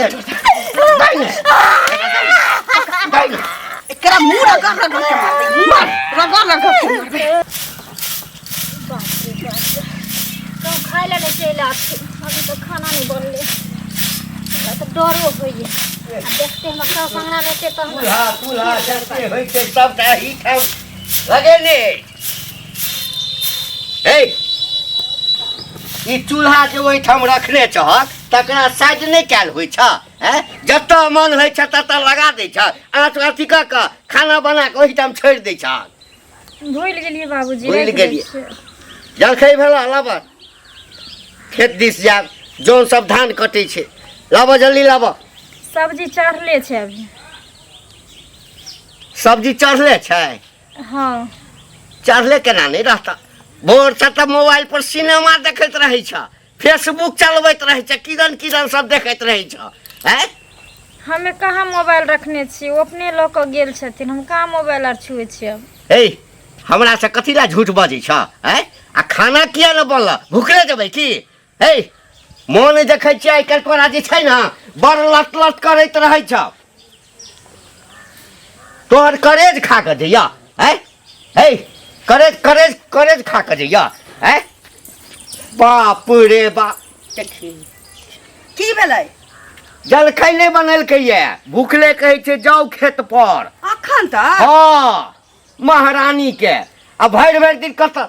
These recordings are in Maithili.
ने, दही ने, दही ने। एकरा मुंह रगड़ रगड़ के मारबै, मुंह रगड़ रगड़ के मारबै। बाप रे बाप रे, कहूँ खाय लए नहि चलि आबथिन। अभी तऽ खाना नहि बनलै। हमरा तऽ डरो होइए। आ देखते हमरा साउस अङ्गना मे एतै तऽ हमरा चूल्हा चूल्हा जते होइ छै सबटा एहिठाम लगेने हे। ई चूल्हा जे ओहिठाम रखने छहक तकरा साइड नहि कयल होइ छ? हैं, जतऽ मन होइ छ ततऽ लगा दै छ। आँच अथी कऽ कऽ खाना बना कऽ ओहिठाम छोड़ि दै छ। भूलि गेलियै बाबूजी। भूलि राखि दै गेलियै। छियै। जलखै भेल? लाबऽ, खेत दिस जायब, जौन सब धान कटै छै। लाबऽ, जल्दी लाबऽ। सब्जी चढ़ले छै अभी। सब्जी चढ़ले छै? हँ। चढ़ले केना नहि रहता? भोरसँ तऽ मोबाइल पर सिनेमा देखैत रहै छ, फेसबुक चलबैत रहै छ, किदन किदन सब देखैत रहै छ। आँय, हमे कहाँ मोबाइल रखने छी? ओ अपने लऽ कऽ गेल छथिन। हम कहाँ मोबाइल आर छुए छियै अब। हे, हमरा से कथी ला झूठ बजै छ? आँय, आ खाना किया ने बनल? भुखले जेबै की? हे, मोन देखै छियै आइ काल्हि तोरा जे छै ने बड़ लट लट करैत रहै छ। तोहर करेज खा कऽ जइया। आँय, हे, करेज करेज करेज खा कऽ जइया। आँय, बाप रे बाप। देखी, की भेलै? जलखै नहि बनेलकै ये, भूखले कहै छै जाउ खेत पर। अखन तक? हँ, महारानी के आ भरि भरि दिन कतऽ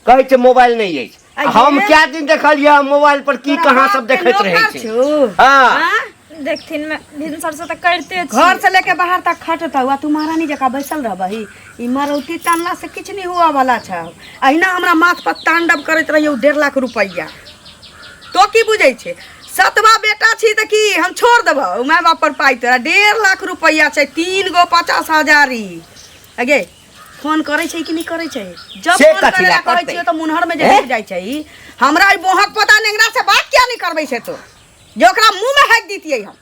कहै छै मोबाइल नहि अछि। आ हम ये? कए दिन देखलियै मोबाइल पर की तोरा कहाँ सब बाप के देखैत रहै नौकर छै। छौ? हँ। आँ? देखथिन, मे भिनसर से तऽ करिते छी। घर से लेके बाहर तक खटतौ आ तू महारानी जकाँ बैसल रहबही? ई मरौती तानला से किछु नहि हुअ वाला छौ। अहिना हमरा माथ पर तांडव करैत रहियौ 1.5 लाख रुपैआ। तो की बुझै छै, सतवा बेटा छी तऽ की हम छोड़ देबौ माय बाप पर पाइ? तोरा 1.5 लाख रुपैआ छै, तीन गो 50 हजारी। अगे, फोन करै छै कि नहि करै छै? जब से फोन कथी करे ला ला कहै करतै? छियै तऽ मुनहर में जे हैं? ढुक जाइ छै। हमरा ई बोहक पता नेंगरा से बात किया नहि करबै छै तो, जे ओकरा मुंह में हाकि दितियै हम।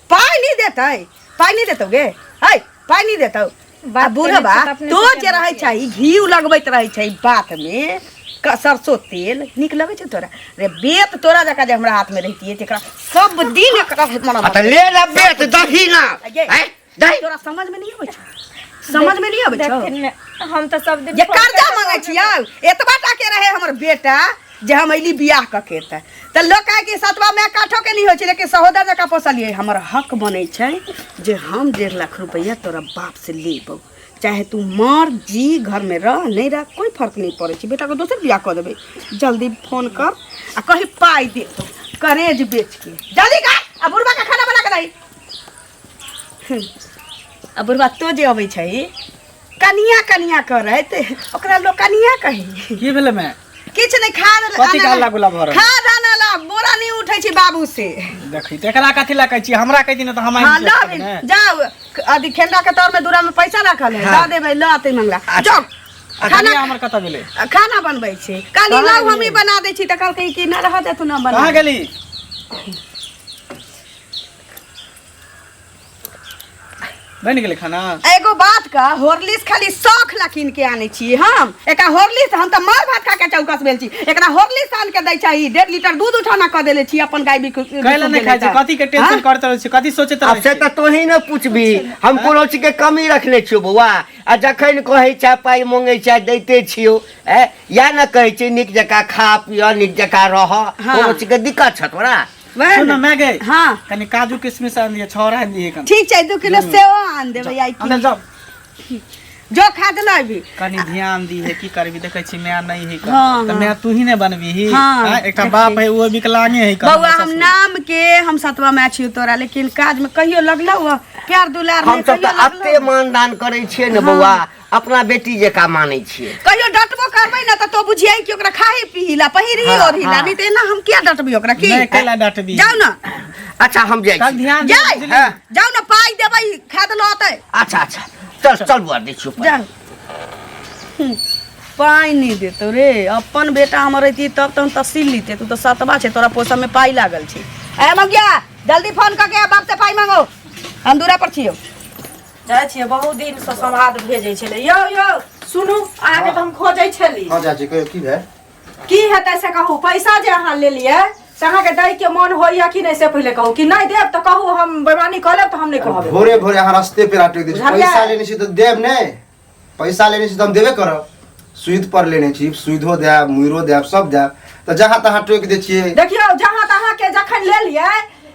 पाइ नहि देतै? पाइ नहि देतौ गे? है, पाइ नहि देतौ? बात आ बुढ़बा केने छै तऽ अपने तो से जे रहै छै घी लगबैत रहै छै बात में सरसो तेल। नीक लगै छै तोरा रे? बेत तोरा जकाँ जे हमरा हाथ में रहितियै तऽ एकरा सब दिन एकरा आ तऽ ले ले बेत, दही ना। अगे। आँय, दही। तोरा समझ में नहीं आबै छौ? समझ में नहीं आबै छौ? देखथिन ने, हम तऽ सब दिन जे फोन कर्जा कऽ कऽ मांगै छियै। एतबा टा के रहे हमर बेटा जे हम अयली बियाह कऽ के तऽ लोक कहै कि सतबा माय काठो के नहीं होइ छै, लेकिन सहोदर जकाँ पोसलियै। हमर हक बनै छै जे हम 1.5 लाख रुपैआ तोरा बाप से लेबौ। चाहे तू मर जी, घर में रह नहीं रह, कोई फर्क नहीं पड़ै छै। बेटाके दोसर बियाह कऽ देबै। जल्दी फोन कर आ कही पाइ देतौ करेज बेच के। जल्दी कर आ बुढ़बा के खाना बना के दही। आ बुढ़बा, तो जे अबै छै कनिया कनिया करैत, ओकरा लोक कनिया कही? की भेलै मैं? किछु नहि, खा कथी के हल्ला गुल्ला भऽ रहल? खा दाना ला बोरा नहीं उठै छै बाबू से। देखी तऽ एकरा कथी लए कहै छी? हमरा कहि दिना तऽ हम हाँ, आनि लऽ लेब ने। जाउ, अथी खेंडा के तर में दूरा में पैसा राखल है, दऽ देबै, लऽ अतै मंगला। जाउ। आ खाना कनिया हमर कतऽ गेलै? खाना बनबै छै। कहली कहाँ लाउ, हमही गेलियै? बना दै छी, तऽ कहलकै कि नहि, रहऽ दे तू, न बना। कहाँ गेली? बनि गेलै खाना? एगो बात का, हॉर्लिक्स खाली शौख ला कीन के आनै छी हम एकरा हॉर्लिक्स। हम तऽ मार भात खा के चौकस भेल छी, एकरा हॉर्लिक्स आन के दै छै। 1.5 लीटर दूध उठाना कऽ देले छी अपन गाय बिक कैला नहि खाइ छै? कथी के टेंशन करैत रहै छै? कथी सोचैत आब रहै से छै? तऽ तोही ने पूछबी। हम कोनो चीज के कमी रखने छियौ बौआ? आ जखन कहै छै पाइ मंगै छै, दैते छियौ। ए या ने कहै छै नीक जकाँ खा पिय, नीक जकाँ रह। कोनो चीज के दिक्कत छ तोरा? वएह सुन ने। मैं गई। हाँ। कनि काजू किशमिश आन दिए, छौरा आन दिए कनि। ठीक छै, 2 किलो सेहो आन देबै आइ। अंदर जाओ। जो खा देलो अभी। कनि ध्यान दी है। की करबी, देखै छी माय नहीं है। हाँ, तऽ माय तू ही ने बनबी ही। हाँ, हाँ, एकटा बाप है, वो विकलांगे है। बौआ, हम नाम के हम सतवा में छियौ तोरा, लेकिन काज में कहियो लगलौ हो? प्यार दुलार हम में सब कहियो तऽ लगलौ? एते मानदान करै छियै ने बौआ, अपना बेटी जकाँ मानै छियै। कहियो डटबो करबै ने तऽ तो बुझियै कि ओकरा खाही पीही ला, पहिरही ओढ़ी ला। नहीं तऽ एना हम किया डटबी ओकरा की? नहि, कैला डटबी? जाउ ने। अच्छा, हम जाइ कल छी। ध्यान दे, जाय। बुझली? हाँ। जाउ ने, पाइ देबै, खा देलो अतै। अच्छा अच्छा, चल चल बुआ, दै छियौ पाइ। जाउ। पाइ नहि देतौ रे? अपन बेटा हमर रहिती तब तऽ हम तसील लीते। तू तऽ सतबा छै, तोरा पोसऽ में पाइ लागल छै। ए मगिया, जल्दी फोन कऽ के बाप से पाइ मांगो, हम दूरा पर छियौ। जाइ छियै, बहुत दिनसँ समाद भेजै छलै। यौ यौ, सुनू, अहाँके तऽ हम खोजै छली। हँ चाची, कहियौ, की भेल? की हेतै से कहू, पैसा जे अहाँ लेलियै से अहाँके दै के मन होइया कि नहि से पहिले कहू कि नहि देब तऽ कहू हम बेमानी कऽ लेब तऽ हम नहि कहब भोरे भोरे अहाँ रस्ते पे टोकि दै छी बुझलियै? पैसा लेने छी तऽ देब नहि पैसा लेने छी तऽ हम देबे करब सुइद पर लेने छी सुइदो देब मुइरो देब सब देब तऽ जहाँ तहाँ टोकि दै छियै देखियौ जहाँ तहाँ के जखन लेलियै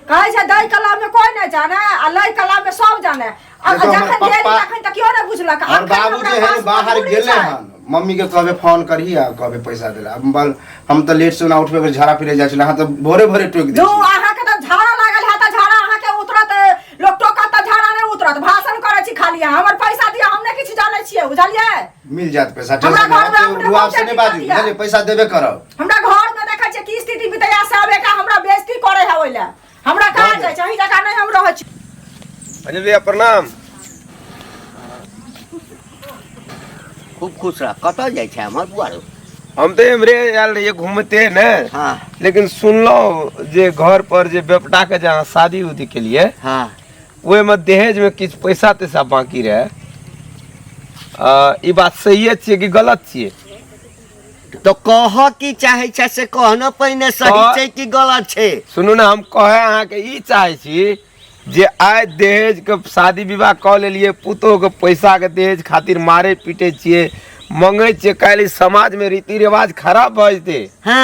कहै छै दै कला में कोई नहि जाने आ लै कला में सब जाने आ देखो, हमर जखन देली पप्पा- तखन तऽ केओ नहि बुझलक और अखन बाबू हमरा जे है पास बाहर मजबूरी गेले छै। हन मम्मी के कहबे फोन करही आ कहबे पैसा देला अब बल हम तऽ लेट से ना उठबे कर झाड़ा फिरे जाइ छलै अहाँ तऽ भोरे भोरे टोकि दै जो छी अहाँके तऽ झाड़ा लागल है तऽ झाड़ा अहाँके उतरत लोक टोकत तऽ झाड़ा नहि उतरत भाषण करै छी खाली अहाँ। हमर पैसा दिअ हम नहि किछु जानै छियै बुझलियै मिल जायत पैसा हमरा टेंशन घरमे नहि अपने रुआब से बहुते नहि बाजू दिक्कत यऽ। बुझलियै पैसा देबे करब हमरा घर में देखै छियै की स्थिति बितैया से आबे का हमरा बेइज्जती करे है ओहि लए हमरा कहाँ जाइ छै अहीं जकाँ नहि हम रहै छी अंजलि भैया प्रणाम खूब खुश रह कतऽ जाइ छै हमर बुआ रौ हम तऽ एम्हरे आयल रहियै घूमते ने हँ लेकिन सुनलहुँ जे घर पर जे बेपटा के जे अहाँ शादी उदी केलियै हँ ओहिमे दहेज में किछु पैसा तैसा बाकी रहै ई बात सहिए छियै कि गलत छियै तऽ कहऽ की चाहै छै से कह ने पहिने सही छै कि गलत छै सुनू ने हम कहै अहाँके ई चाहै छी जे आइ दहेजके शादी विवाह कऽ लेलियै पुतोहके पैसाके दहेज खातिर मारै पीटै छियै मंगै छियै काल्हि समाजमे रीति रिवाज खराब भऽ जेतै हँ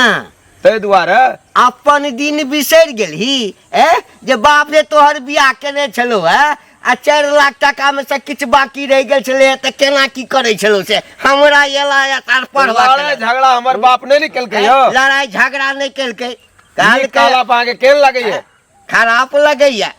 ताहि दुआरे अपन दिन बिसरि गेलही ए जे बाप रे तोहर बियाह केने छलौ है आ 4 लाख टाकामे से किछु बाकी रहि गेल छलै तऽ केना की करै छलौ से हमरा एला तार पढ़वा लड़ाई झगड़ा हमर बाप नहि ने केलकै यौ लड़ाई झगड़ा नहि केलकै ई कहलकै काला अहाँके केहन लगैया खराब लगैया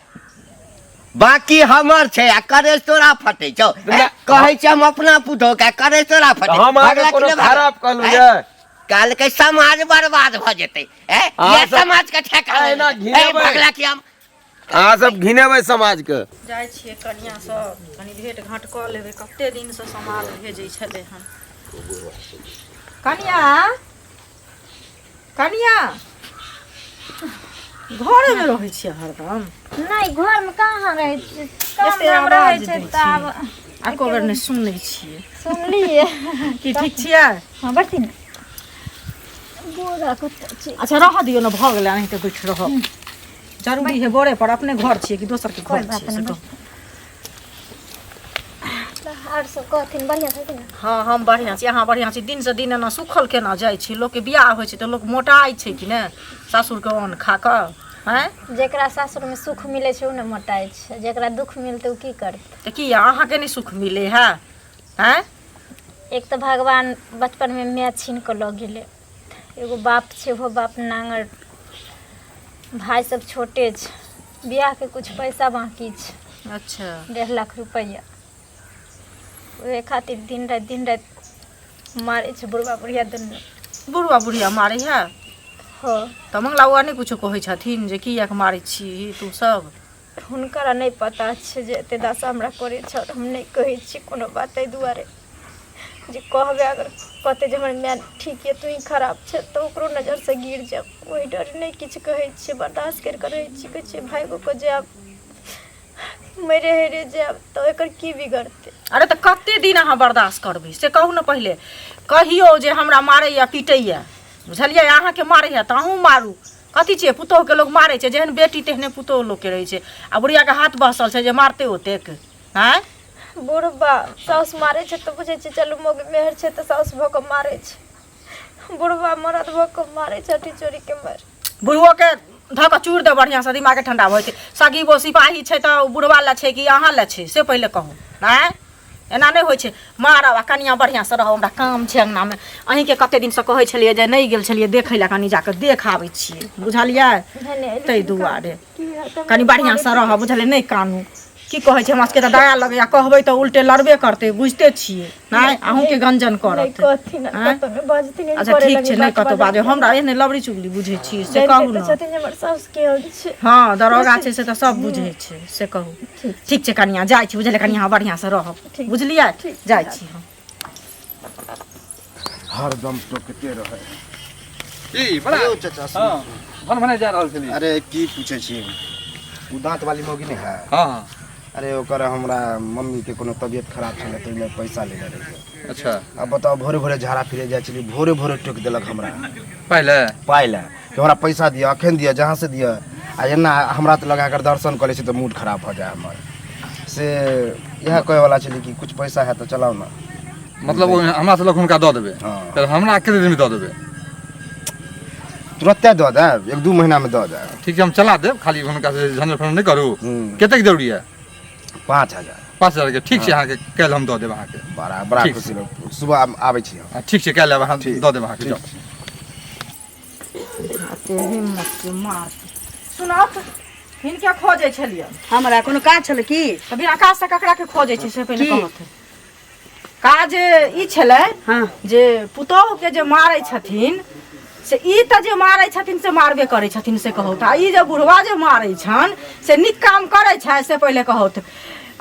बाकी हमर छै आ करेज तोरा फटै छौ नहि। कहै छै हम अपना पुतोह के करेज तोरा फटै हम अहाँके भगला कि कोनो नहि भगला? खराब कहलहुँ हैं? ये कहलकै समाज बर्बाद भऽ जेतै हैं? अहाँ ये सब- समाज के ठेका एना लेलकै। घिनेबै। ए, भगला कि हम अहाँ सब घिनेबै समाजके जाइ छियै कनियाँसँ कनि भेट घाँट कऽ लेबै कते दिनसँ समाद भेजै छलै हन कनियाँ कनियाँ घरेमे रहै छियै हरदम नहि घरमे कहाँ रहै छियै काम एते धाम रहै आवाज छै दै तऽ आब एको बेर नहि सुनै छियै सुनलियै की ठीक छियै हँ बैठथिन ने बोरा कतऽ छै अच्छा रहऽ दियौ ने भऽ गेलै अहीँके बैठ रहब जरूरी है बोरे पर अपने घर छियै कि दोसरके कोइ घर बात छियै से नहि कहू आर सब कहथिन बढ़िआँ छथिन ने हँ हम बढ़िआँ छी अहाँ बढ़िआँ छी दिनसँ दिन एना सुखल केना जाइ छी लोकके बियाह होइ छै तऽ लोक मोटाइ छै कि नहि सासुरके अन्न खा कऽ आँय जेकरा सासुरमे सुख मिलै छै ओ ने मोटाइ छै जेकरा दुख मिलतै ओ की करतै तऽ की अहाँके नहि सुख मिलै है आँय एक तऽ भगवान बचपनमे माय छीन कऽ लऽ गेलै एगो बाप छै ओहो बाप नाङ्गर भाय सब छोटे छै बियाहके कुछ पैसा बाँकी छै अच्छा 1.5 लाख रुपैआ ओहे खातिर दिन राति मारै छै बुढ़बा बुढ़िया दुनू बुढ़वा बुढ़िया मारै है हँ तऽ मंगला बौआ नहि कुछो कहै छथिन जे किएक मारै छी तू सब हुनकरा नहि पता छै जे एते दशा हमरा करै छल हम नहि कहै छी कोनो बात एहि दुआरे जे कहबै अगर कहतै जे हमर माय ठीक यऽ तू ही खराब छै तऽ ओकरो नजरसँ गिर जायब ओहि डरे नहि किछु कहै छियै बर्दाश्त करि कऽ रहै छी कहै छियै भागि कऽ जायब मरे हेरे जायब तऽ एकर की बिगड़तै अरे तऽ कते दिन अहाँ बर्दाश्त करबै से कहू ने पहिले कहियौ जे हमरा मारैया पीटैया बुझलियै अहाँके मारैया तऽ अहूँ मारू कथी छियै पुतोहुके लोक मारै छै जेहन बेटी तेहने पुतोहु लोकके रहै छै आ बुढ़ियाके हाथ बहसल छै जे मारतै ओतेक आँय बुढ़बा साउस मारै छै तऽ बुझै छै चलू मौगी मेहर छै तऽ साउस भऽ कऽ मारै छै बुढ़बा मरद भऽ कऽ मारै छै अठी चोरीके मारि बुढ़बोके धऽ कऽ चूरि दे बढ़िआँसँ दिमागे ठण्डा भऽ जेतै सगीबो सिपाही छै तऽ बुढ़बा लए छै कि अहाँ लए छै से पहिले कहू आँय एना नहि होइ छै मारब आ कनियाँ बढ़िआँसँ रहब हमरा काम छै अङ्गनामे अहीँके कते दिनसँ कहै छलियै जे नहि गेल छलियै देखै लए कनि जाकऽ देख आबै छियै बुझलियै ताहि दुआरे कनि बढ़िआँसँ रहब बुझलियै नहि कानू की कहै छै हमरा सबके तऽ दया लगैया कहबै तऽ उल्टे लड़बे करतै बुझिते छियै नहि अहूँके गंजन करत आँय? अच्छा ठीक छै नहि कतहु बाजब हमरा एहने लबड़ी चुगली बुझै छी से कहू ने हँ दरोगा छै से तऽ सब बुझै छै से कहू ठीक छै कनियाँ जाइ छी बुझलियै कनियाँ अहाँ बढ़िआँसँ रहब बुझलियै जाइ छी हम हरदम टोकते रहै की बड़ा यौ चाचा सुनू, हाँ सुनू। भन भने जा रहल छलियै अरे की पूछै छी ओ दाँत वाली मौगी नहि है हाँ हाँ अरे ओकर हमरा मम्मी के कोनो तबियत खराब छलै तऽ ओहिमे पैसा लेने रहियै अच्छा अब बताओ भोरे भोरे झाड़ा फिरे जाइ छलियै भोरे भोरे टोकि देलक हमरा पहिले पाइ लए कि हमरा पैसा दिअ अखन दिअ जहाँ से दिअ आ एना हमरा तऽ लगा कर दर्शन करै छै तऽ मूड खराब भऽ जाय हमर से इएह कहैवला छलै कि कुछ पैसा है तऽ चलाउ ने मतलब ओ हमरा से लग हुनका दऽ देबै हँ। तऽ हमरा कते दिनमे दऽ देबै तुरते दऽ देब एक दू महीनामे दऽ देब ठीक छै हम चला देब खाली हुनका से झंझट फंझट नहि करू हूँ। कतेक जरूरी है 5000 5000 के ठीक छै अहाँके काल्हि हम दऽ देब अहाँके बड़ा बड़ा ठीक। खुशी रहू सुबह आबै छी हम हँ, ठीक छै काल्हि आयब अहाँ ठीक, दऽ देब अहाँके ठीक। जाउ सुनत हिनके खोजै छलियै हमरा कोनो काज छलै की तऽ बिना काज से ककरा के खोजै छै से पहिले की? कहत काज ई छलै हँ जे पुतोहु के जे मारै छथिन से ई तऽ जे मारै छथिन से मारबे करै छथिन से कहौथ आ ई जे बुढ़वा जे मारै छनि से नीक काम करै छै से पहिले कहौथ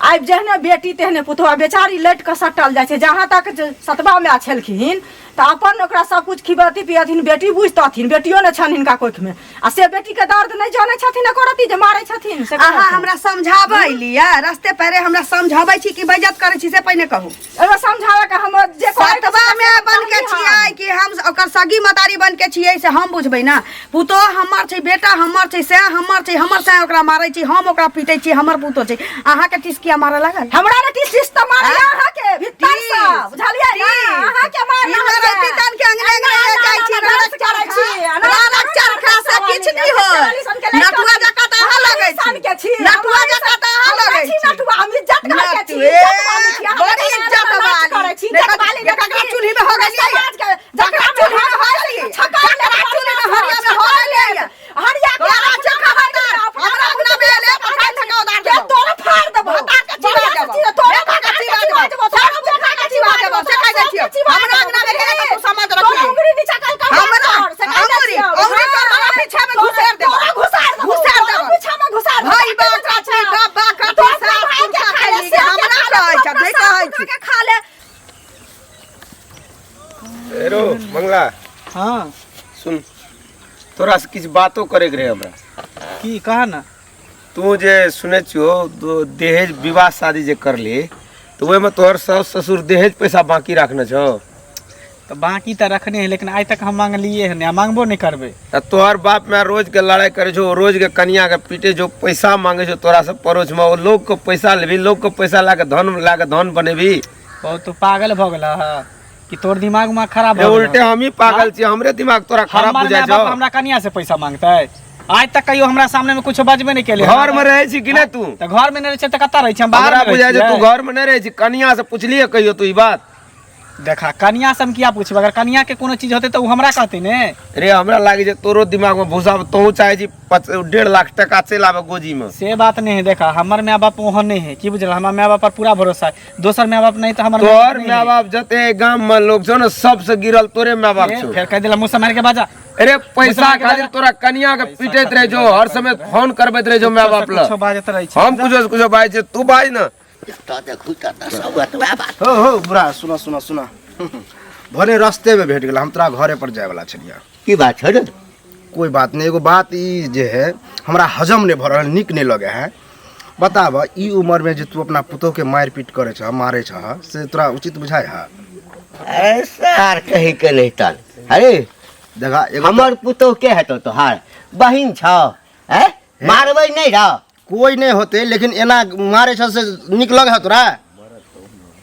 आब जेहने बेटी तेहने पुतोहु आ बेचारी लटि कऽ सटल जाइ छै जहाँ तक जे सतबा माय छलखिन तऽ अपन ओकरा सब कुछ खिबैती पियथिन बेटी बुझतथिन बेटियो ने छनि हिनका कोखिमे आ से बेटीके दर्द नहि जानै छथिन एको रत्ती जे मारै छथिन से अहाँ कहौथ। हमरा समझाबै लिअ रस्ते पैरे हमरा समझाबै छी कि बेइज्जत करै छी से पहिने कहू एहिमे समझाबै के हम जे कहै के सतबा से में बन के कहली हम। छियै कि हम ओकर सगी मतारी बन के छियै से हम बुझबै ना पुतोह हमर छै बेटा हमर छै सएह हमर छै हमर सएह ओकरा मारै छी हम ओकरा पीटै छी हमर पुतोह छै अहाँके टीस किया मारऽ लागल हमरा ने टीस टीस तऽ मारैया आँय? अहाँके भीतर से टीस, बुझलियै ना टीस। अहाँके मार ई नरौती तान के अंगने अंगने जाइ छी नारक नरक चरखा नारक चरखा से किछु नहि होय नटुआ जकाँ तऽ अहाँ लगै छी नटुआ जकाँ तऽ अहाँ लगै छी नटुआ हम इज्जत घर के छी नटुए, इज्जत वाली छी अहाँ बड़ी इज्जत नाच करै वाली छी इज्जत वाली देखा चूल्ही में हो गेलियै समाज के जकरा चूल्ही में हो गेलियै जकरा चूल्ही में हरिया में हो गेलियै हरिया के तोरा छै खबरदार हमरा अंगना में एले पठान धका उधार के देबौ तोरा फाड़ देबौ भतार के चिबा देबौ तोरा बेटा के चिबा देबौ सब बेटा के चिबा देबौ से कहि दै छियौ हमरा अंगना में गेले तऽ तू समझ तोरा रखी उंगली नीचा कल कर हमरा से कहि दै अंगुरी छियौ। अंगुरी तोर बड़ा पीछा में घुसेर देबौ तोरा घुसार देबौ घुसार तोरा देबौ पीछा में घुसार देबौ भाई बा काची बाप बा काची तोरा सास भाई के पुरखा खा ले, खैली से हमरा के खा ले, कहै छ तू नहि अपना कहै सास छी के खा ले एरो मंगला हाँ सुन तोरा से किछु बातो करे के रहे हमरा की कह ना तू जे सुनै छियो दहेज विवाह शादी जे करली तऽ ओहिमे तोहर सास ससुर दहेज पैसा बाकी राखने छौ तऽ बाकी तऽ रखने है लेकिन आइ तक हम मांगलिए है नहीं आ मांगबो नहीं करबै आ तोहर बाप माय रोज के लड़ाई करे छौ रोज के कनिया के पीटे छौ पैसा मांगे छौ तोरा से पड़ोस में ओ लोग के पैसा लेबी लोग के पैसा ला के धन ला के धन बनेबी बहुत तू पागल भऽ गेल ह कि तोर दिमाग उमाग खराब रे भऽ गेल उल्टे हम ही पागल छी हमरे दिमाग तोरा खराब हमर बुझाइ माय बाप छौ हमरा कनिया से पैसा मांगतै आइ तक कहियो हमरा सामने में कुछ बजबे नहीं केले घर में रहै छी कि नहि तू तऽ घर में नहीं रहै छै तऽ कतऽ रहै छै हम बाहर हमरा में रहै बुझाइ छै तू छियै। घर में नहि रहै छी कनिया से पुछलियै कहियो तू ई बात देखा कनिया से हम किया पूछबै अगर कनिया के कोनो चीज होतै तऽ ओ हमरा कहतै ने रे हमरा लागे छै तोरो दिमाग में भूसा तोहू चाहे छी 1.5 लाख टका चलि आबे गोजी में से बात नहीं है देखा हमर माय बाप ओहन नहीं है की बुझल हमरा माय बाप पर पूरा भरोसा है दोसर माय बाप नहीं तो हमर माय बाप तोहर नहीं माय है। बाप जते गाम में लोग छौ ने सबसे गिरल तोरे माय बाप ए, छौ फेर कह दिला मुँह से मार के बाजा अरे पैसा मार के खातिर बाजा। तोरा कनिया के पीटैत रहे छौ हर समय फोन करबैत रहे छौ माय बाप कुछो लग बाजत रहै छै हम कुछो से कुछो बाजै छियै तू बाज ने जतऽ देखू ततऽ सब एतबे बात हो हो बुढ़ा सुना सुना सुना भले रस्ते में भेट गेल हम तोरा घरे पर जाय वाला छलियै की बात छै रे कोई बात नहीं एगो बात ई जे है हमरा हजम नहीं भऽ रहल नीक नहीं लगे है बताब ई उम्र में जे तू अपना पुतोह के मारि पीट करे छह मारे छह से तोरा उचित बुझाय है अरे सार कही के नहीं तन अरे देखा एगो हमर पुतोह के हेतौ तोहार बहिन छौ हैं मारबै नहीं रह कोई नहीं होते लेकिन एना मारे छह से नीक लगे है तोरा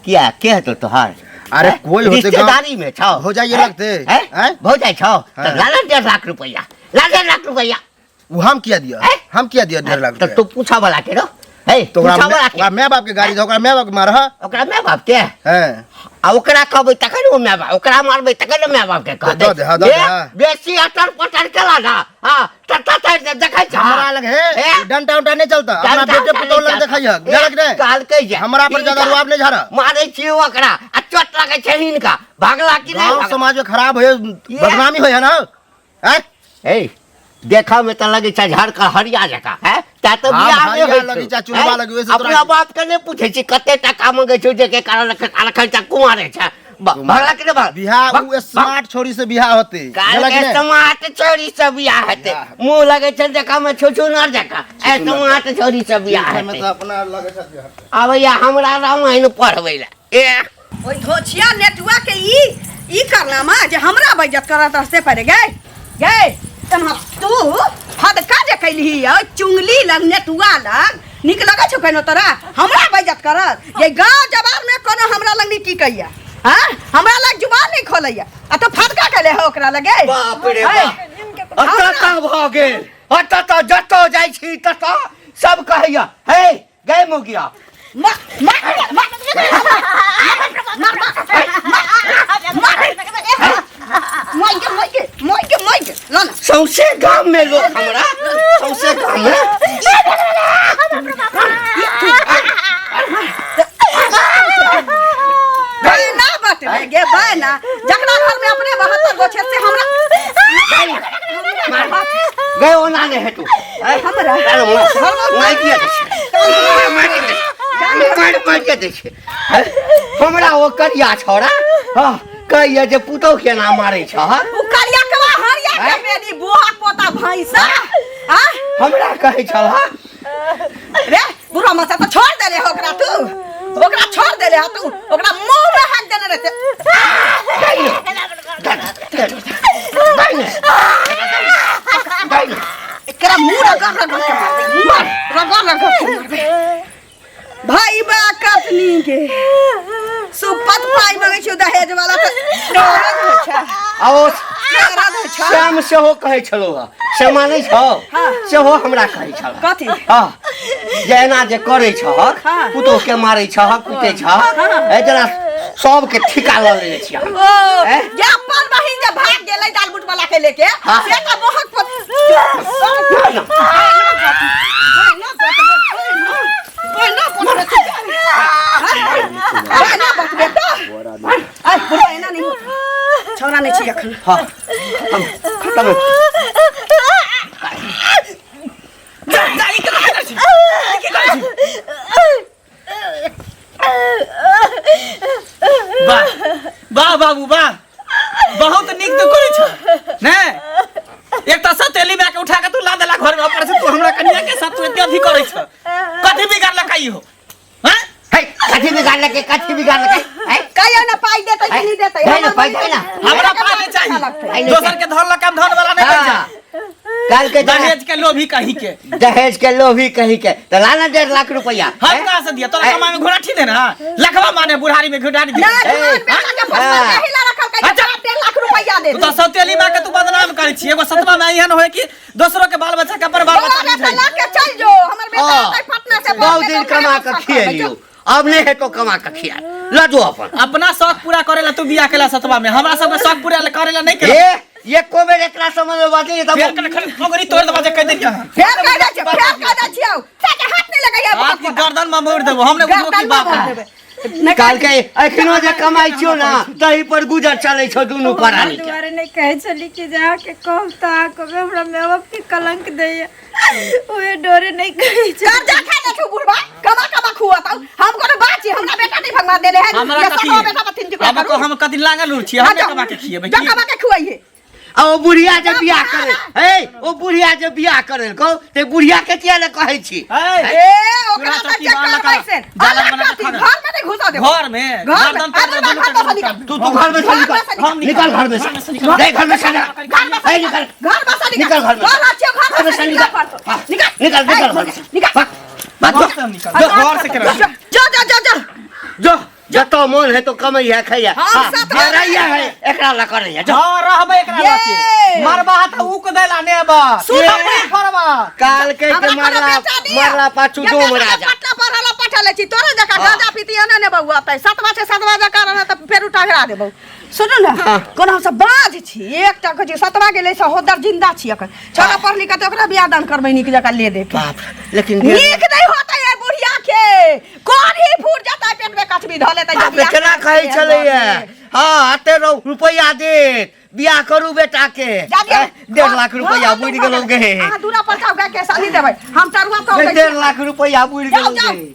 किया के हेतौ तोहार अरे हैं? कोई होते गाँव- रिश्तेदारी में छौ भौजाई हैं? लगते, हैं? हैं? भौजाई छौ तऽ हाँ। ला ले 1.5 लाख रुपया ला 1.5 लाख रुपया वो हम किया दिया हैं? हम किया दिया 1.5 लाख तऽ रुपया तू पूछऽ वाला के रो हे तो ओकरा पूछऽ वाला के ओकरा माय बाप के गाड़ी दो ओकरा माय बाप के मारह ओकरा माय बाप के हैं आ ओकरा कहबै तखन ओ माय बाप ओकरा मारबै तखन ने माय बाप के कहतै दऽ दे, हाँ, दऽ दे, हाँ। बेसी अटर पटर केला ना हां तत्ता तर देखै छ हमरा लग है ए? डंटा उंटा नहीं चलता अपना डंटा बेटे उंटा पुतोह नहीं लग चलता। देखै है गलत नहीं कहलकै जे हमरा पर ज्यादा हिनका रुआब नहीं झाड़ा मारै छियै ओकरा आ चोट लगै छै हिनका भागला कि नहि गांव भागला? समाज में खराब है बदनामी होय है ना हैं ए देखऽ में तऽ लगै छै झड़ कऽ हरिया जकाँ हैं ता तऽ हाँ, बियाह नहि हरिया होइ लगै छौ, छै, चुनबा हैं? लगै, ओहिसँ अपना तोरा- बाप के नहि पूछै छी कते टाका मंगै छौ जे के कारण अखन तक कुमारे छै भगला कि नहि भगला? बियाह भग- उ स्मार्ट छोरी से बियाह होते काल बुझलक के ने? समाट छोरी से बियाह हेतै मुँह लगै छै देखऽ में छुछुनर जकाँ ए समाट छोरी से बियाह एहिमे हेतै तऽ अपना लगै छै आबैया हमरा रामायण पढ़बै लए ए ओहि धोछिया नेटुआ के ई ई करनामा जे हमरा बेइज्जत करत रस्ते पर गए गए एम्हर तू फदका जे कैलही ओइ चुंगली लग नेटुआ लग नीक लगै छौ केनो तोरा हमरा बेइज्जत करत ये गाँव जवार में कोनो हमरा लग नहीं टिकैया हाँ हमरा लग जुबान नहीं खोलैया आ तो फदका कैले हो ओकरा लगे बाप रे है? बाप अतऽ भऽ गेल अतऽ तऽ जतऽ जाइ छी ततऽ सब कहैया हे गए मोगिया मार मार मार मार के मार के मार के मार के ला ना सौंसे गाम में लोग हमरा सौंसे गाम में ना बात गे बाय ना जकरा घर में अपने 72 गो छै से हमरा गए ओना नहि हेतु हमरा मारि मारि मारि के दै छै हमरा ओ करिया छौड़ा हँ कहैया जे पुतहु केना मारै छह ओ करिया कवा हरिया के बेनी बोहा पोता भैंसा आ हमरा कहै छल रे बुढ़ा मसा तो छोड़ देले हो ओकरा तू ओकरा छोड़ देले हो तू ओकरा मुंह में हाथ देने रहते एकरा मुंह रगड़ रगड़ के मारबे मार रगड़ रगड़ के मारबे भाई बा कतनी के सुपत पाई मंगै छियो दहेज वाला तऽ दरद होइ छै आ ओ दरद होइ छै श्याम सेहो कहै छलौ हँ श्यामा नहि छौ हाँ। सेहो हमरा कहै छल कथी हँ जे एना जे करै छहक हाँ। पुतोह के मारै छहक पीटै छहक ए जेना सबके ठिका लऽ लेने छियै हम। ओ हैं? जे अपन बहिन जे भाग गेलै दालबुट वाला के लेके हाँ। से तऽ बहुत ना, ना। छौड़ा नहि छी एखन हाँ हम खतम वाह वाह बाबू वाह बहुत नीक तू करै छ ने एक तऽ सतेली माय के उठा के तू ला देला घर में ऊपर से तू हमरा कनिया के साथ तू एते अथी करै छ कथी बिगाड़लक ई हो हैं हे कथी बिगाड़लकै कथी बिगाड़लकै हे कहियो ना पाई देतै कि नहीं देतै दे ना पाइ दे ना हमरा पाइ नहीं लगतै। चाहिए दोसर के धन लकम धन वाला नहीं बन जा हाँ। काल के दहेज के लोभी कहीं के दहेज के लोभी कही के तो लाना 1.5 लाख रुपया हम कहाँ से दिया तोरा कमाई में घोड़ा ठीक है ना लखवा माने बुढ़ारी में घोड़ा ना दे जवान बेटा के फसल हाँ। नहीं ला रखल कहियो अच्छा। 1.5 लाख रुपया दे तू तो सौतेली माँ के तू बदनाम करै छी एगो सतवा में एहन होय कि दोसरो के बाल बच्चा के अपन बाल बच्चा बेटा नहीं ला के चल जो हमर बेटा हाँ। अतै पटना से बहुत दिन कमा के खिएलियो अब नहीं है तो कमा के खिया ल जो अपन अपना शौक पूरा करे ला तू बियाह केला सतवा में हमरा सब शौक पूरा करे ला नहीं केला ए एको बेर एकरा समझ में बात नहीं फेर तब कने खन मगरी तोड़ दबा जे कह देलिया फेर कह दै छियौ फेर कह दै छियौ साके हाथ नहीं लगैया हाथ की गर्दन में मोड़ देबो हमने बुझबो की गर्दन में बात मोड़ है देबै नहि काल के एखनो जे कमाइ छियौ ना तही पर गुजर चलै छौ दुनू प्राणी के दुआरे नहि कहै छली कि जे अहाँके कहब तऽ अहाँ कहबै हमरा माय बापके कलंक दैया ओहे डरे नहि कहै छली कर्जा खा ले छौ बुढ़बा कमा कमा खुआता हम कोनो बात छी हमरा बेटा नहीं भगवान देले है हमरा ये कथी सौ बेटा पर तीन टुकड़ा हम करू। हम कथी लागल उड़ छी हम जा, कमा के खिएबै जा कमा के खुआइए आ ओ बुढ़िया जे बियाह करे हे ओ बुढ़िया जे बियाह करे कहो ते बुढ़िया के किया ने कहै छी ए ओकरा चूल्हा तऽ चौकी जे बाल करबै लगा, से जाला अलग बना के करती, खाना। घर में नहीं घुसा देबो घर में घर में गर्दन तोड़ अरे देबो, घर में से निकल तू तू घर में से घर में से निकल निकल घर में से नहीं घर में से निकल ए, निकल घर में से निकल घर में घर अच्छे घर घर में से निकल हाँ, निकल निकल निकल घर में से निकल भाग, भाग, घर से हम निकल घर से केना जा जा जा जा जो जतो मन है तो कमैया खैया हम हाँ, साथ जे रैया है एकरा ला करैया जो हां रहबै एकरा ये। लके मरबा त ऊक देला ने बा सुन अपने फरबा काल के के हमरा कोनो मरला बेटा नहीं है। मरला पाछू ये डोम बेटा के राजा पटना पर हला पठा ले छी तोरे जका गांजा पीती एने ने बौआ तै सतवा छै सतवा जका रहना त फेर उठा गिरा देबौ सुनू ने कोनो हमसब बाज छी एकटा कहै छी सतवा गेलै सहोदर जिंदा छी अखन छोरा पढ़ लिख के तऽ ओकरा बियाह दान करबै नीक जकाँ ले दे के बाप रे, लेकिन नीक नहीं होतै ए बुढ़िया के कोढ़ी फूट जेतै पेट में कछबी धऽ लेतै जे बाप रे बियाह केना कहै छलैया हाँ एते रुपैआ देत बियाह करू बेटा के जा दियौ। 1.5 लाख रुपैआ बुड़ि गेलौ गे अहाँ दूरा पर जाउ गाय के साली देबै हम तरुआ तोड़ दै छी। 1.5 लाख रुपैआ बुड़ि जाउ, गेलौ जाउ। गे।